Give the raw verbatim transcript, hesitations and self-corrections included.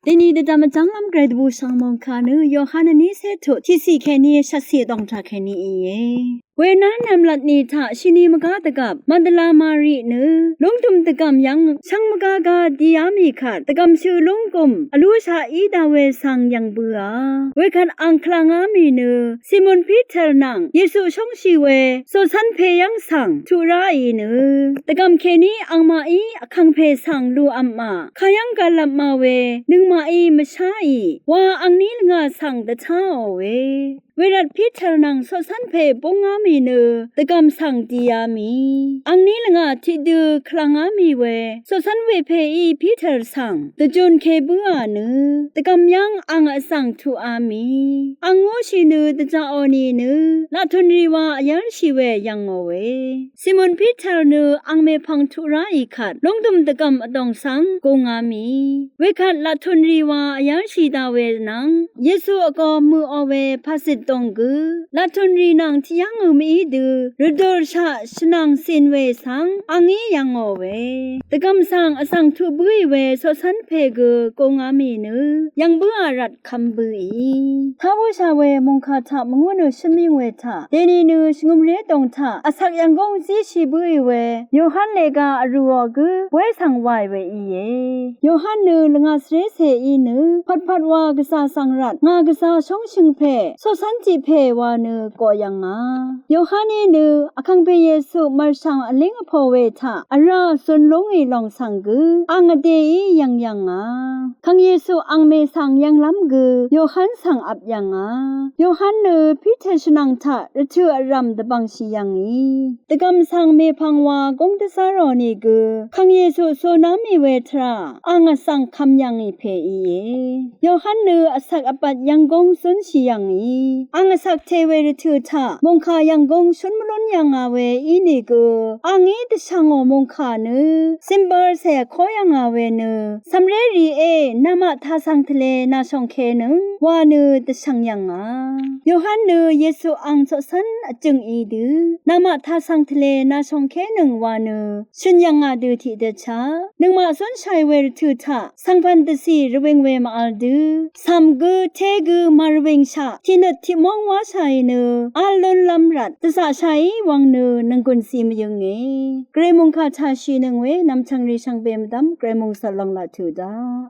Dèní dvdvm vjv́nglv́m gvray dvbù shv̀ng mòngkà nø Yohan vní cé tuq tiqciq kèní shvtciq dòng taq kèní íe. Wenán nv̀mlat ni taq shini mvgá dvgvp Magdala Mari nø lúngdø̀m dvgv̀m yv́ng shv́ng mvgá gá dìá mì kvt dvgv̀mshø lúnggùm vlúshaq í daq we svng yv̀ng bøà. Wekvt ang kvlv̀ngá mì nø Simon Piter nvng Yesu shóngshì we coqcv́n pè yv́ng svng tuq ráì nø dvgv̀m kèní angmaqí vkàngpè svng lùvpmà kayv́ng gv̀lvpmà we nøngmaqí mvsháì wa angní lvngà svng dvtáòe. Wervt Piter nvng coqcv́n pè búngá mì nø dvgv̀m svng dìá mì. Angní lvngà tiqdø kvlv̀ngá mì we coqcv́n wepèí Piter svng dvjùn ke bǿà nø dvgv̀m yv́ng ang vzv̀ng tuqá mì. Ang ngúshì nø dvjaqò nìnø laqtùnrì wa vyv́lshì we yv̀ngòe. Simon Piter nø ang mèpvng tuq ráì kvt lúngdø̀m dvgv̀m vdòng svng gungá mì. Wekvt laqtùnrì wa vyv́lshì daq we nvng Yesu vgō møqò we pàcit dòng gø laqtùnrì nvng tiqyv́ngø mìí dø rvdùrshaq shvnàng cin we svng angí yv̀ngòe. Dvgv̀m svng vzv̀ng tuq bǿì we coqcv́n pè gø gungá mì nø yv̀ng bǿà rvt kvm bøì. Tá bǿshà we mòngkà taq mvngú nø shǿn mì we taq dèní nø shvngø̀mré dòng taq vsvk yv̀nggúng zíshì bǿì we Yohan lèga vrùò gǿ bóy svng wàì we íe. Yohan nø lvngà svracèí nø pvtpvt wa gvzà svng rvt ngà gvzà shóngshø̀ng pè coqcv́n tiq pè wa nø goq yv̀ngà. Yohaní nø vkàngpè Yesu mv̀rshv̀ng vlíng vpò we taq vrá zun lúngì lòng svng gø ang vdèí yv̀ng yv̀ngà. Kàng Yesu angmè svng yv̀nglv́m gø Yohan svng vp yv̀ngà. Yohan nø Piter shvnvng taq rvtø̀ vrv̀m dvbv̀ngshì yv̀ngì. Dvgv̀m svng mèpvng wa gúng dvzá rò nìgø kàng Yesu coná mì we tvrà ang vsvng kvm yv̀ngì pè íe. Yohan nø vsvk vbat yv̀nggúng zúnshì yv̀ngì. Ang vsvk te we rvtø̀ taq mòngkà yv̀nggúng shún mvlún yv̀ngà we ínìgø angí dvshv̀ngò mòngkà nø simbølcè vkó yv̀ngà we nø cv̀mré rìé namaq taq svng tvlē nàshòngkenøng wa nø dvshv̀ng yv̀ngà. Yohan nø Yesu ang coqcv́n vjø̀ng í dø namaq taq svng tvlē nàshòngkenøng wa nø shø̀n yv̀ngà dø tiqdvchá nøngmaq zúnshàì we rvtø̀ taq svngpv̀n dvcì rvwìng we màvl dø cv̀m gø té gø màrvwìngshaq tiqnøt tiqmóng wáshàì nø vl lúnlv́m rvt dvzaqshàí wvng nø nònggùn zí mvyǿnge. Gvray mòngkà taq shìnøng we nv̀mchv̀ng rì shvngbe mvdv́m gvray mòngsvt lòng laq tuq daq.